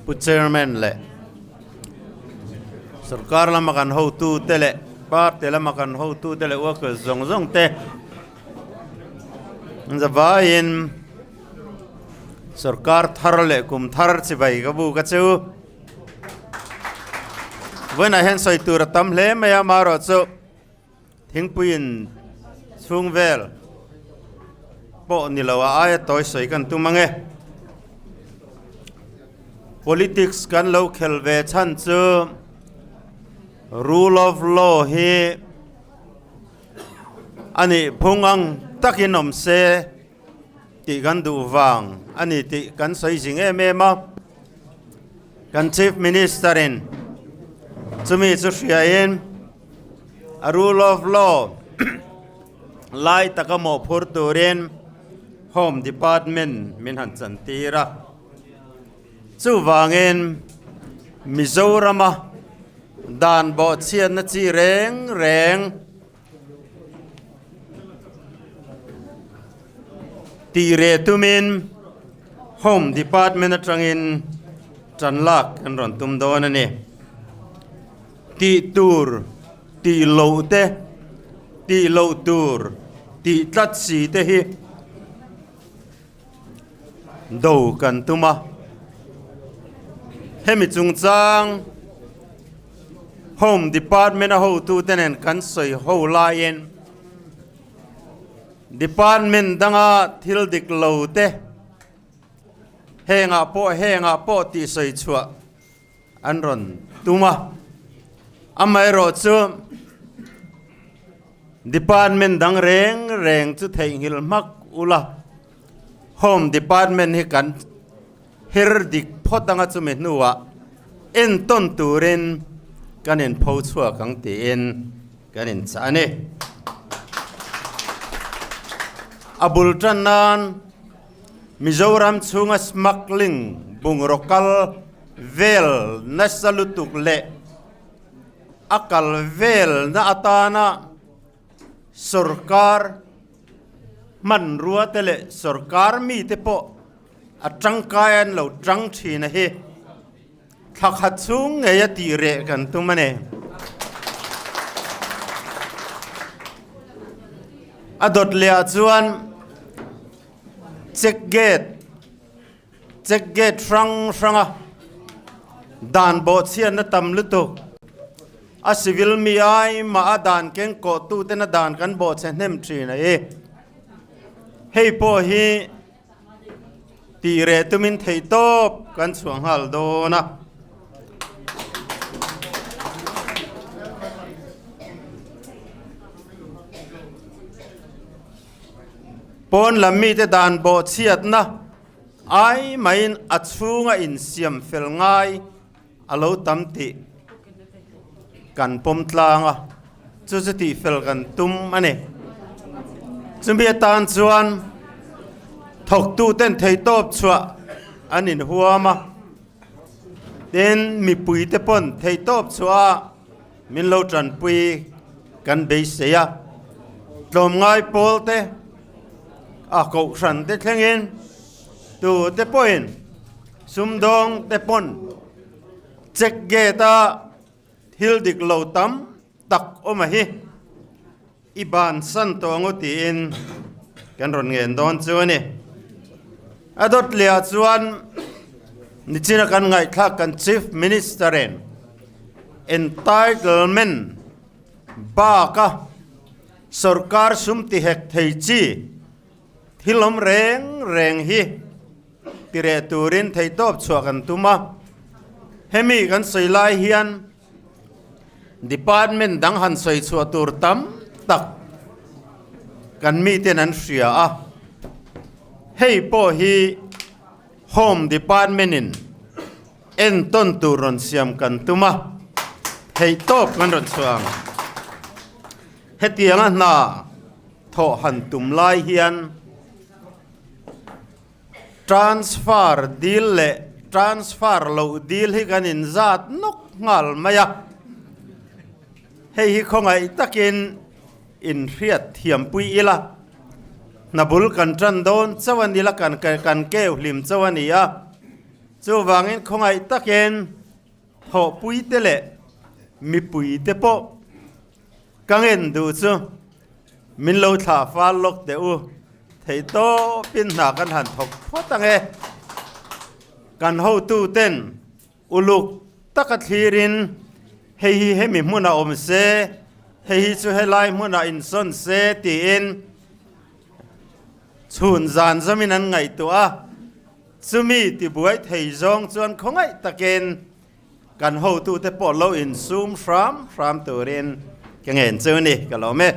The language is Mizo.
Pu Chairman leh Sorkar lama kan hotute leh Party lama kan hotute leh workers zawng zawng te an zavaiin Sorkar thar leh kum thar chibai ka bu ka chu. Vawiinah hian sawi tur a tam hle mai a, amaherawhchu Thingpuiin chhung vel pawh ni lo a aia tawi sawi kan tum ang e. Politics kan lo khel ve chhan chu rule of law hi a nih phung ang takin awm se tih kan duh vang a ni tih kan sawi zing em em a. Kan Chief Minister in chumi chu hriain a rule of law lai taka mawhphur turin Home Department min han chantir a. Chuvangin Mizorama dan bawhchhiatna chi reng reng Tih reh tumin Home Department atangin tan lak kan rawn tum dawn a ni. Tih tur tih loh te, tih loh tur tih tlat si te hi do kan tum a. Hemi chungchang Home Department a hotute nen kan sawi ho laiin Department danga thil dik lo te hengah pawh hengah pawh tih sawi chhuah an rawn tum a. Amaherawhchu Department dang reng reng chu theihnghilh hmak ula, Home Department hi kan her dik phawt anga chumi hnuah entawn turin kan inpho chhuak ang tiin kan inchah a ni. A bul tan nan Mizoram chhunga smuggling bungraw kal vel nasa lutuk leh A kal velna atana sorkar hmanrua te leh sorkar mite pawh a tangkai an lo tang thin a hi. Thla khat chhung ngei a tih reh kan tum a ni. A dawt leh ah chuan check gate Check gate hrang hranga dan bawhchhiatna tam lutuk. A civil mi ai mah a dan keng kawh tuten a dan kan bawhchhe hnem thin a i. Hei pawh hi tih reh tumin theihtawp kan chhuah nghal dawn a. Pawn lam mite dan bawhchhiatna Ai maiin a chhunga insiam fel ngai a lo tam tih kan pawm tlang a, chu chu tih fel kan tum a ni. Chumi atan chuan thawktuten theihtawp chhuah an inhuam a, tin mipuite pawn theihtawp chhuah a min lo tanpui kan beisei a, tlawmngai pawlte a kohhran te thlengin tu te pawhin sumdawng te pawn check gate a thil dik lo tam tak awm a hi i bansan tawh angu tiin kan rawn ngen dawn chu a ni. A dawt leh ah chuan nichina kan ngaihthlak kan Chief Minister in entitlement baka sorkar sum ti hek thei chi thil awm reng reng hi ti reh turin theihtawp chhuah kan tum a. Hemi kan sawi lai hian Department dang han sawi chhuah tur tam tak kan miten an hria a, hei pawh hi Home Department in entawn tur rawn siam kan tum a, theihtawp kan rawn chhuah ang. Hetianga hna thawh han tum lai hian Transfer dil leh transfer loh dil hi kan inzat nawk nghal mai a, hei hi khawngaih takin inhriat thiampui ila, hna bul kan tan dawn chauh a ni la, kan kan keu hlim chauh a ni a. Chuvangin khawngaih takin thawhpuite leh mipuite pawh ka ngen duh chu min lo thlah fal lawk teh u. Theihtawpin hna kan han thawk phawt ang e. Kan hotuten Uluk taka thlirin hei hi hemi hmunah awm se, hei hi chu helai hmunah insawn se tiin chhun zan zamin an ngaihtuah a. Chumi tibuai thei zawng chuan khawngaih takin kan hotute pawh lo insum hram hram turin ka ngen chu ni, ka lawm e.